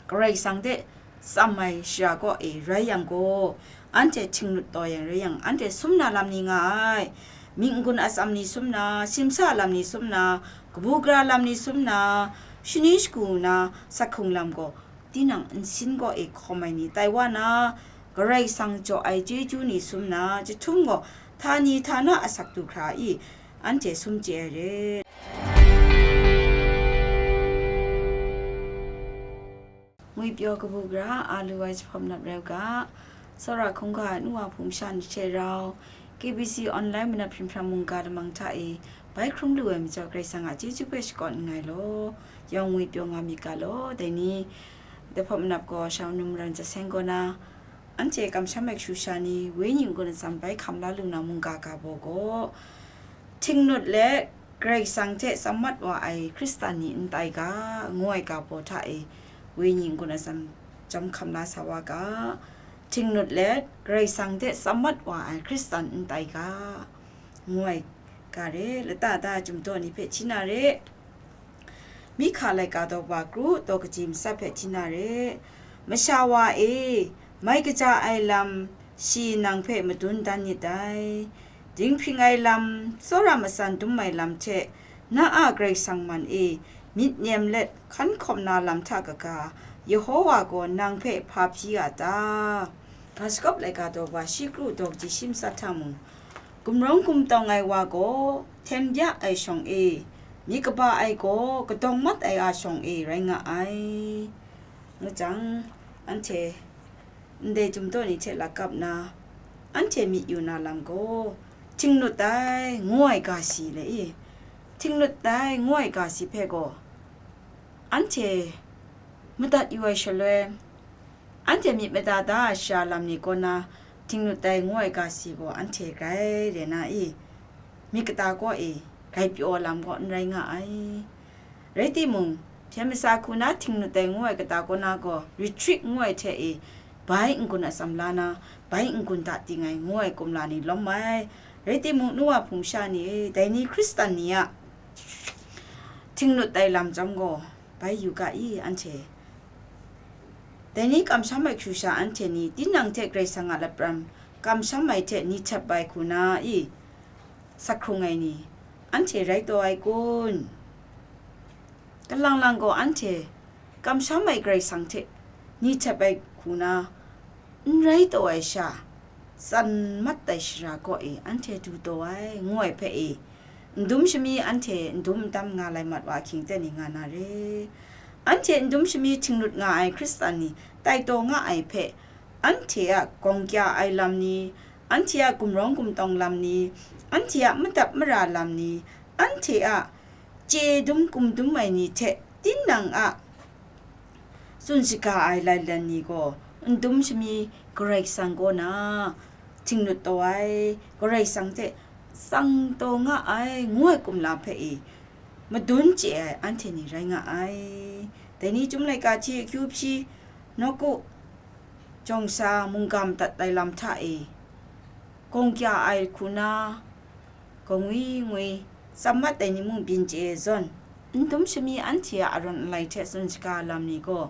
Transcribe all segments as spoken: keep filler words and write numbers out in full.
Karai Kasang hte tsam ai shara kaw e rai yang gaw, anhte htinglut taw yang rai yang, anhte sum na lam ni nga ai. Mying n-gun atsam ni sum na, simsa lam ni sum na, kabu gara lam ni sum na, shani shagu na, sak hkrung lam gaw, tinang nsin kaw e hkawm ai ni tai wa na, Karai Kasang jaw ai chyeju ni sum na, chyahtum gaw, htani htana asak du hkra i, anhte sum chye ai re. Ngwipyaw kabu gara a lu ai jahpawt manap rai u ga, tsawra hkungga ai nu wa hpung sha ni hte rau, K B C online manap hpring hpram mungga lamang hta e bai hkrum lu ai majaw, Karai Kasang a chyeju hpe shakawn nngai law, yawng ngwipyaw nga myit ga law. Dai ni, jahpawt manap gaw Shau Num Maran Jaseng kaw na, anhte kamsham ai kashu sha ni, wenyi n-gun atsam bai hkam la lu na mungga ga baw gaw, htinglut let Karai Kasang hte tsam mat wa ai Hkristan ni n tai ga, ngu ai ga baw hta e, wenyi n-gun atsam chyawm hkam la sa wa ga, htinglut let Karai Kasang hte tsam mat wa ai Hkristan n tai ga, ngu ai ga re. Lata da Chyum Daw ni hpe hti na re. Mihka laika daw wa kru daw kaji matsat hpe hti na re. Masha wa e, mai kaja ai lam shi nang hpe madun dan myit dai. Dinghpring ai lam, tsawra matsan dum ai lam hte, na a Karai Kasang man e myit nem let hkan hkawm na lam hta kaga, Yehowa gaw nang hpe hpa hpyi a ta? Ga shagawp laika daw wa shi kru daw kaji shi matsat hta mung, gumrawng gumtawng ai wa gaw htem bya ai shawng e, myit kaba ai gaw kadawng mat ai a shawng e rai nga ai, ngu jang, anhte ndai Chyum Daw ni hte lakap na, anhte myit yu na lam gaw, htinglut ai, ngu ai ga si le i, htinglut ai, ngu ai ga si hpe gaw, anhte madat yu ai shaloi, anhte myit mada da ai sha lam ni kaw na, htinglut ai, ngu ai ga si gaw, anhte grai re na i, myit kata kaw e grai pyaw ai lam gaw n rai nga ai. Rai timung, hpyen matsa hku na htinglut ai ngu ai kata kaw na gaw, retreat ngu ai hte e, bai n-gun atsam la na, bai n-gun da ting ai ngu ai kumla ni lawm ai. Rai timung, nu wa hpung sha ni e, dai ni Hkristan ni a htinglut ai lam chyawm gaw, bai yu ga i, anhte? Dai ni kamsham ai kashu sha anhte ni, tinang hte Karai Kasang a lapram kamsham ai hte ni htep ai hku na i, sak hkrung ai ni, anhte rai taw ai kun? Kalang lang gaw anhte kamsham ai Karai Kasang hte ni htep ai hku na, n rai taw ai sha, tsan mat ai shara kaw e anhte du taw ai, ngu ai hpe e, n dum shami anhte n dum n tam nga lai mat wa ahkying ten ni nga na re. Anhte n dum shami htinglut nga ai Hkristan ni tai taw nga ai hpe, anhte a gawng kya ai lam ni, anhte a gumrawng gumtawng lam ni, anhte a madap mara lam ni, anhte a chye dum gum dum ai ni hte tinang a tsun shaga ai lailen ni gaw, n dum shami Karai Kasang kaw na htinglut taw ai, Karai Kasang hte tsang taw nga ai, ngu ai kumla hpe e, madun chye ai anhte ni rai nga ai. Dai ni Chyum laika hti akyu hpyi, nawku, jawng sa, mungga madat ai lam hta e, gawng kya ai hku na, gawng ngwi ngwi, tsam mat ai ni mung byin chye ai zawn, n dum shami anhte a arawn alai hte tsun shaga lam ni gaw,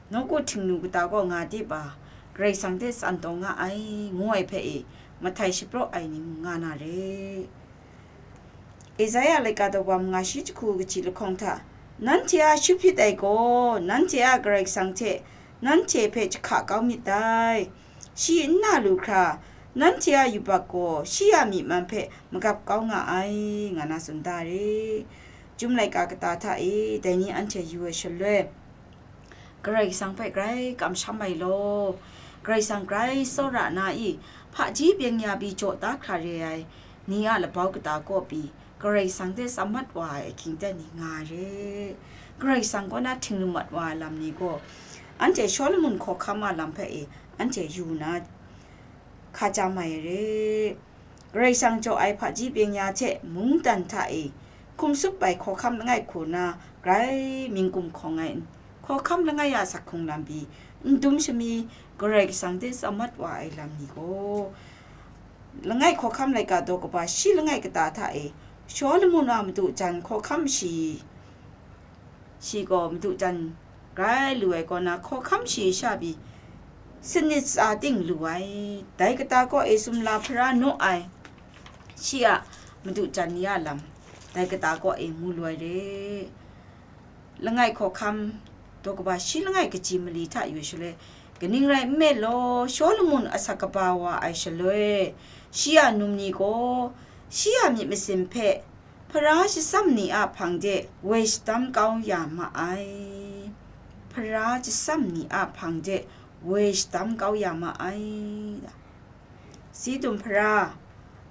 nawku htingnu kata kaw nga dip a, Karai Kasang hte tsan taw nga ai, ngu ai hpe e, mahtai shapraw ai ni mung nga na re. Isaya laika daw wa manga shi jahku kaji lahkawng hta, nanhte a shut hpyit ai gaw, nanhte a Karai Kasang hte nanhte hpe jahka kau myit dai. Shi n na lu hkra, nanhte a yubak gaw shi a myi man hpe magap kau nga ai, nga na tsun da re. Chyum laika kata hta e, dai ni anhte yu ai shaloi, Karai Kasang hpe grai kamsham ai law, Karai Kasang grai tsawra na i, hpaji byeng ya pyi jaw da hkra re ai ni a labau kata kaw pyi, Karai Kasang hte tsam mat wa ai ahkying ten ni nga ai re. Karai Kasang kaw na htingnu mat wa ai lam ni gaw, anhte Shawlumon hkawhkam a lam hpe e anhte yu na hka chyam ai re. Karai Kasang jaw ai hpaji byeng ya hte mungdan hta e hkum tsup ai hkawhkam langai hku na grai mying gumhkawng ai hkawhkam langai a sak hkrung lam pyi, n dum shami Karai Kasang hte tsam mat wa ai lam ni gaw, langai hkawhkam laika daw kaba shi langai kata hta e, Shawlumon a madu jan hkawhkam shi, shi gaw madu jan rai lu ai kaw na, hkawhkam shayi sha pyi sanit tsa ting lu ai. Dai kata kaw e sumla hpara naw ai shi a madu jan ni a lam, dai kata kaw e mu lu ai re. Langai hkawhkam daw kaba shi langai kaji mali hta yu shaloi, kaning rai nme law, Shawlumon asak kaba wa ai shaloi, shi a num ni gaw shi a myit masin hpe hpara shatsam ni a hpang de woi shadam kau ya ma ai. Hpara shatsam ni a hpang de woi shadam kau ya ma ai. Sidun hpara,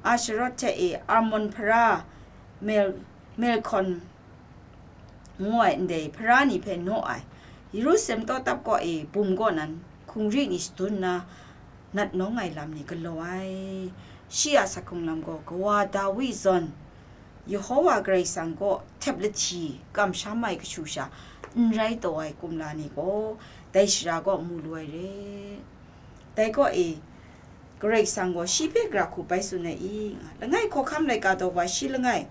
Asharot hte e Armon hpara, Mel, Melhkawn ngu ai ndai hpara ni hpe naw ai. Yerusalem tawtap kaw e bum kaw nan hkungri ni shadun nna, nat nawng ai lam ni galaw ai. Shi a asak hkrung lam gaw kawa Dawi zawn, Yehowa Karai Kasang kaw htep lahti kamsham ai kashu sha n rai taw ai kumla ni gaw, dai shara kaw mu lu ai re. Dai kaw e, Karai Kasang gaw shi hpe gara hku bai tsun ai i, nga, langai hkawhkam laika daw wa shi langai,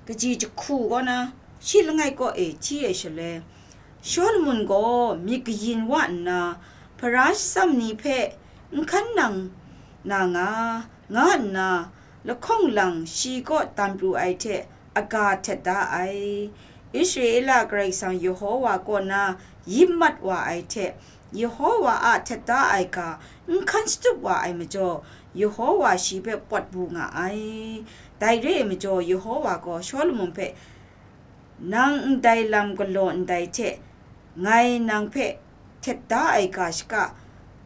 kaji jahku kaw na, shi langai kaw e hti ai shaloi, Shawlumon gaw myit kayin wa nna, hpara shatsam ni hpe n hkan nang na nga, nga nna, lahkawng lang shi kaw dam pru ai hte aga htet da ai. Israela Karai Kasang Yehowa kaw na yip mat wa ai hte, Yehowa a htet da ai ga n hkan shatup wa ai majaw, Yehowa shi hpe pawt bu nga ai. Dai re ai majaw, Yehowa gaw Shawlumon hpe, nang ndai lam galaw ndai hte, ngai nang hpe htet da ai ga shaka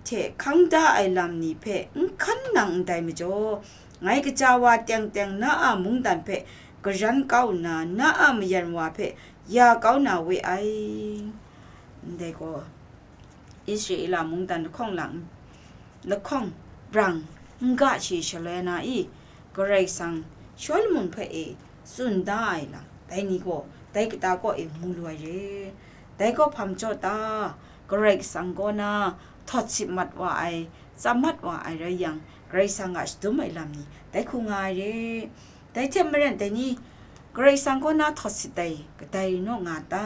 hte hkang da ai lam ni hpe n hkan nang ndai majaw, ngai kaja wa teng teng na a mungdan hpe garan kau nna, na a mayan wa hpe ya kau na we ai. Ndai gaw, Israela mungdan lahkawng lang, lahkawng brang n ga shi shaloi na i, Karai Kasang Shawlumon hpe e tsun da ai lam, dai ni gaw dai kata kaw e mu lu ai re. Dai gaw hpa majaw ta? Karai Kasang kaw na htawt sit mat wa ai, tsam mat wa ai rai yang, Karai Kasang a shadum ai lam ni dai hku nga ai re. Dai hte maren dai ni Karai Kasang kaw na htawt sit ai kadai naw nga ta?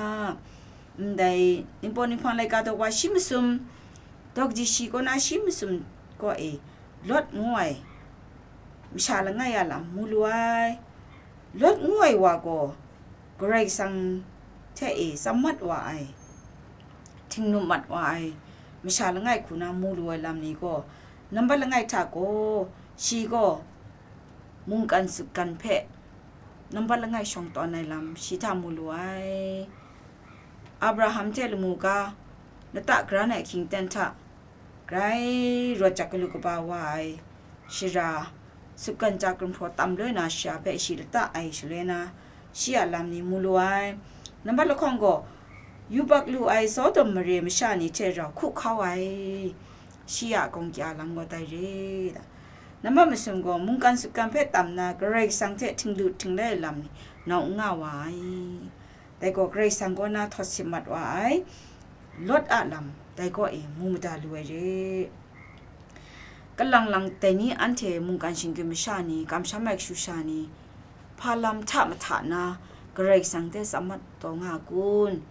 Ndai Ningpawt Ninghpang laika daw wa shi masum, daw kaji shi kaw na shi masum kaw e Lawt ngu ai masha langai a lam mu lu ai. Lawt ngu ai wa gaw Karai Kasang hte e tsam mat wa ai, htingnup mat wa ai masha langai hku na mu lu ai lam ni gaw, nambat langai hta gaw, shi gaw mungkan sutgan hpe nambat langai shawng tawn ai lam shi hta mu lu ai. Abraham hte lamu ga, lata karan ai hkying ten hta, grai rawt jak galu kaba wa ai shara, sutgan ja gumhpraw tam loi na shara hpe shi lata ai shaloi na, shi a lam ni mu lu ai. Nambat lahkawng gaw, yubak lu ai Sodom mare masha ni hte rau hku hkau ai, shi a gawng kya lam gaw dai re. Nambat masum gaw, mungkan sutgan hpe tam na, Karai Kasang hte htinglu htinglai lam ni nau n nga wa ai. Dai gaw, Karai Kasang kaw na htawt sit mat wa ai Lawt a lam, dai gaw e mu mada lu ai re. Kalang lang dai ni anhte mungkan shinggyim masha ni, kamsham ai kashu sha ni, hpa lam hta mahta na Karai Kasang hte tsam mat taw nga kun?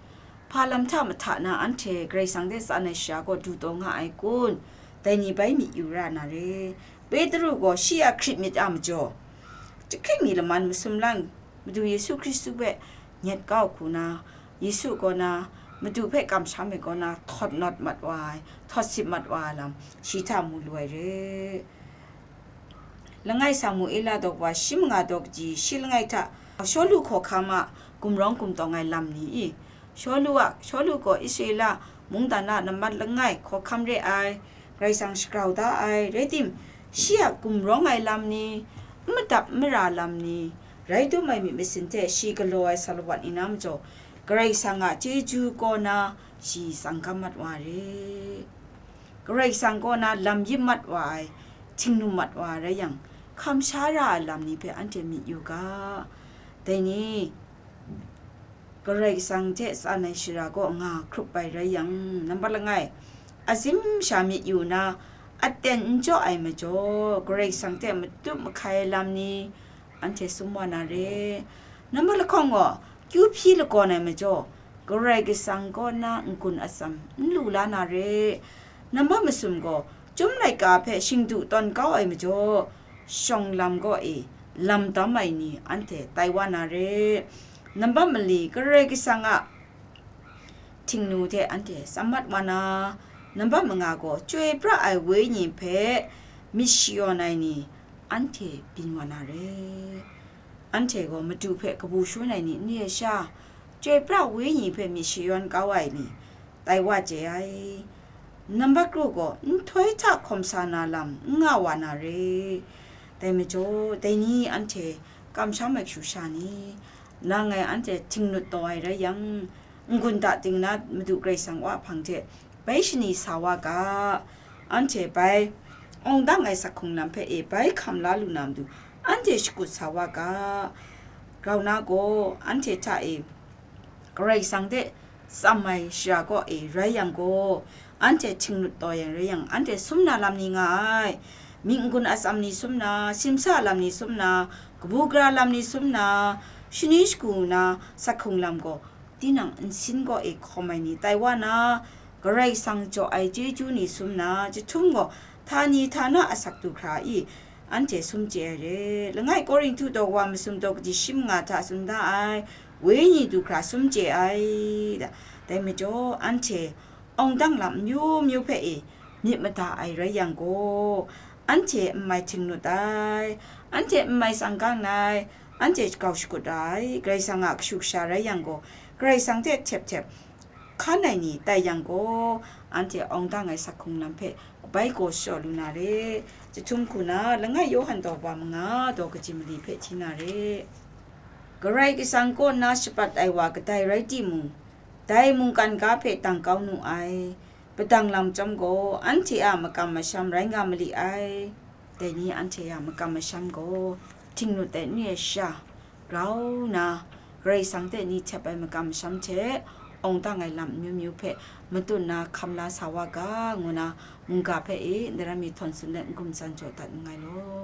Hpa lam hta mahta na anhte Karai Kasang hte tsan ai shara kaw du taw nga ai kun? Dai ni bai myit yu ra na re. Petru gaw shi a hkrit myit a majaw, jahkring ni laman masum lang Madu Yesu Hkristu hpe nyet kau hku na, Yesu kaw na, Madu hpe kamsham ai kaw na, htawt nawt mat wa ai, htawt sit mat wa ai lam, shi hta mu lu ai re. Langai Samuela daw wa shi manga daw kaji shi langai hta, Shawlu hkawhkam a gumrawng gumtawng ai lam ni i? Shawlu a, Shawlu gaw Israela mungdan a nambat langai hkawhkam re ai, Karai Kasang shagrau da ai, rai tim, shi a gumrawng ai lam ni, n madap n mara lam ni, rai dum ai myit masin hte shi galaw ai salawat ni na majaw, Karai Kasang a chyeju kaw na shi tsang gam mat wa re. Karai Kasang kaw na lam yip mat wa ai, htingnu mat wa rai yang, hkam sha ra ai lam ni hpe anhte myit yu ga. Dai ni, Karai Kasang hte tsan ai shara kaw nga hkrup ai rai yang, nambat langai, azim sha myit yu na, aten n jaw ai majaw, Karai Kasang hte matup mahkai ai lam ni, anhte sum wa na re. Nambat lahkawng gaw, kyu hpyi lagawn ai majaw, Karai Kasang kaw na n-gun atsam n lu la na re. Nambat masum gaw, chyum laika hpe shingdu tawn kau ai majaw, shawng lam kaw e lam dam ai ni anhte tai wa na re. Nambat mali, Karai Kasang a htingnu hte anhte tsam mat wa na, nambat manga gaw, chyoi pra ai wenyi hpe myit shayawn ai ni anhte byin wa na re. Anhte gaw madu hpe kabu shangun ai ni n re ai sha, chyoi pra wenyi hpe myit shayawn kau ai ni tai wa chye ai. Nambat kru gaw, nhtoi hta hkawm sa na lam n nga wa na re. Dai majaw, dai ni anhte kamsham ai kashu sha ni, nang ngai anhte htingnut taw ai rai yang, n-gun da ting na Madu Karai Kasang Wa hpang hte bai shani sa wa ga, anhte bai awng dang ai sak hkrung lam hpe e bai hkam la lu na matu, anhte shakut sa wa ga. Grau na gaw, anhte hta e Karai Kasang hte tsam ai shara kaw e rai yang gaw, anhte htingnut taw yang rai yang, anhte sum na lam ni nga ai. Myit n-gun atsam ni sum na, simsa lam ni sum na, kabu gara lam ni sum na, shani shagu na sak hkrung lam gaw, tinang nsin kaw e hkawm ai ni tai wa na, Karai Kasang jaw ai chyeju ni sum na, chyahtum gaw htani htana asak du hkra i, anhte sum chye ai re. Langai Korinhtu daw wa masum daw kaji shi manga hta tsun da ai, wenyi du hkra sum chye ai, da. Dai majaw, anhte awng dang lam amyu myu hpe e myit mada ai rai yang gaw, anhte n mai htingnut ai, anhte n mai tsang gang ai, anhte grau shakut ai, Karai Kasang a kashu kasha rai yang gaw, Karai Kasang hte htep htep hkan ai ni tai yang gaw, anhte awng dang ai sak hkrung lam hpe kabai gaw shachyaw lu na re. Chyahtum hku na, langai Yawhan daw wa manga daw kaji mali hpe hti na re. Karai Kasang kaw na shapat ai wa kadai rai timung, dai mungkan ga hpe dang kau nu ai, padang lam chyawm gaw, anhte a makam masham rai nga mali ai. Dai ni anhte a makam masham gaw htingnut ai n re ai sha, grau na, Karai Kasang hte ni htep ai makam masham hte awng dang ai lam amyu myu hpe matut na hkam la sa wa ga, ngu na mungga hpe e ndaram mi htawn tsun let n-gun san jaw dat nngai law.